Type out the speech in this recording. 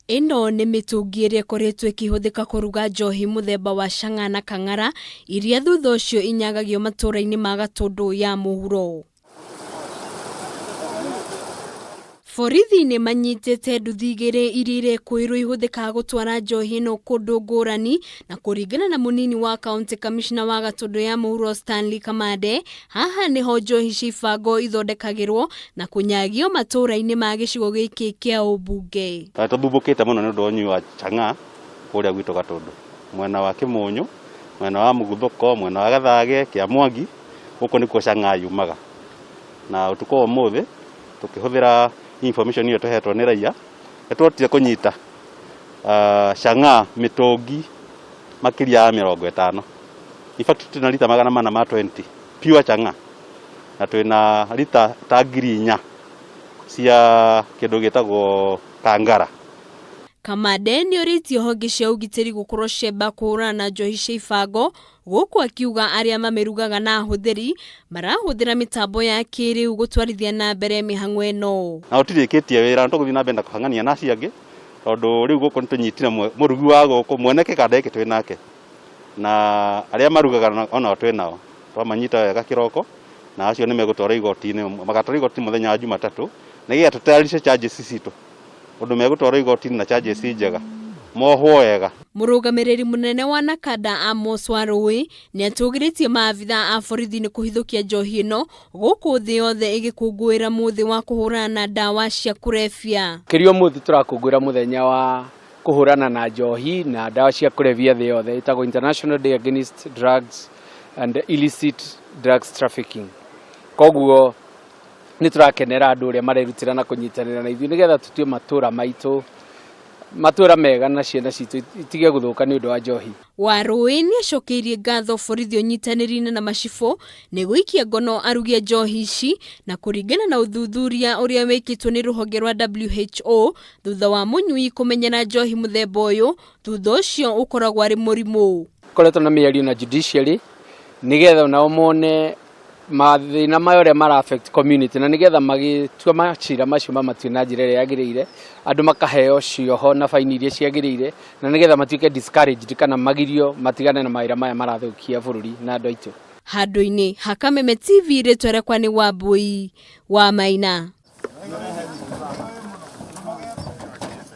Ĩno nĩ mĩtũngi ĩrĩa ĩkoretwo ĩkĩhũthĩka kũruga njohi mũthemba wa chang'aa na kang'ara iria thutha ũcio inyagagio matũra-inĩ ma Gatũndũ ya mũhuro. Borithi nĩ manyitĩte nduthi igĩrĩ iria irekũĩrwo ihũthĩkaga gũtwara njohi ĩno kũndũ ngũrani na kũringana na mũnini wa county commissioner wa Gatũndũ ya mũhuro Stanley Kamande, haha nĩho njohi cia ibango ithondekagĩrwo na kũnyagio matũra-inĩ ma gĩcigo gĩkĩ kĩa ũmbunge. Na tũthumbũkĩte mũno nĩ ũndũ wa ũnyui wa chang'aa kũrĩa gwitũ Gatũndũ, mwena wa Kĩmũnyũ, mwena wa Mũguthũko, mwena wa Gathage, Kĩamwangi, gũkũ nĩkuo chang'aa yumaga. Na ũtukũ wa ũmũthĩ tũkĩhũthĩra information ĩyo tũhetwo nĩ raia, nĩ tuhotire kũnyita chang'aa mĩtũngi makĩria ya 50. In fact twĩna rita 420 pure chang'aa na twĩna rita ta 4,000 cia kĩndũ gĩtagwo kangara. Kamande nĩ orĩtie honge cia ũgitĩri gũkorwo cemba kũhũrana na njohi cia ibango gũkũ akiuga arĩa mamĩrugaga na ahũthĩri marahũthĩra mĩtambo ya kĩrĩu gũtwarithia na mbere mĩhang'o ĩno. Na gũtirĩkĩtie wĩra na tũgũthiĩ na mbere na kũhang'ania na acio angĩ tondũ rĩu gũkũ nĩ tũnyitire mũrugi wa gũkũ mwene kĩganda gĩkĩ twĩ nake na arĩa marugaga onao twĩ nao twamanyita wega kĩroko na acio nĩ megũtwarwo igoti-inĩ magatwarwo igoti-inĩ mũthenya wa Jumatatũ nĩgetha tũtayarishe charges citũ ũndũ megũtwarwo igoti-inĩ na charges njega mohwo wega. Mũrũgamĩrĩri mũnene wa Nakada Amos Warũĩ nĩatũgĩrĩtie maabithaa a borithi nĩ kũhithũkia njohi ĩno gũkũ thĩ yothe ĩgĩkũngũĩra mũthĩ wa kũhũrana na ndawa cia kũrebia. Kĩrĩa ũmũthĩ tũrakũngũĩra mũthenya wa kũhũrana na njohi na ndawa cia kũrebia thĩ yothe ĩtagwo International Day Against Drugs and Illicit Drugs Trafficking. Koguo nĩ tũrakenera andũ ũrĩa marerutĩra na kũnyitanĩra na ithuĩ nĩgetha tũtue matũra maitũ matũra mega na ciana citũ itige gũthũka nĩ ũndũ wa njohi. Warũĩ nĩacokeirie ngatho borithi ũnyitanĩri-inĩ na macibũ nĩ gũikia ngono arugi a njohi ici na kũringana na ũthuthuria ũrĩa wĩkĩtwo nĩ rũhonge rwa WHO thutha wa mũnyui kũmenyera njohi mũthemba ũyũ thutha ũcio ũkoragwo arĩ mũrimũ. Koretwo na mĩario na judiciary nĩgetha onao mone mathĩna maya ũrĩa mara affect community na nĩgetha magĩtua macira macio mamatue na njĩra ĩrĩa yagĩrĩire, andũ makaheo cioho na baini iria ciagĩrĩire na nĩgetha matuĩke discouraged kana magirio matigane na mawĩra maya marathũkia bũrũri na andũ aitũ. Handũ-inĩ ha Kameme TV rĩtwa rĩakwa nĩ Wambui wa Maina.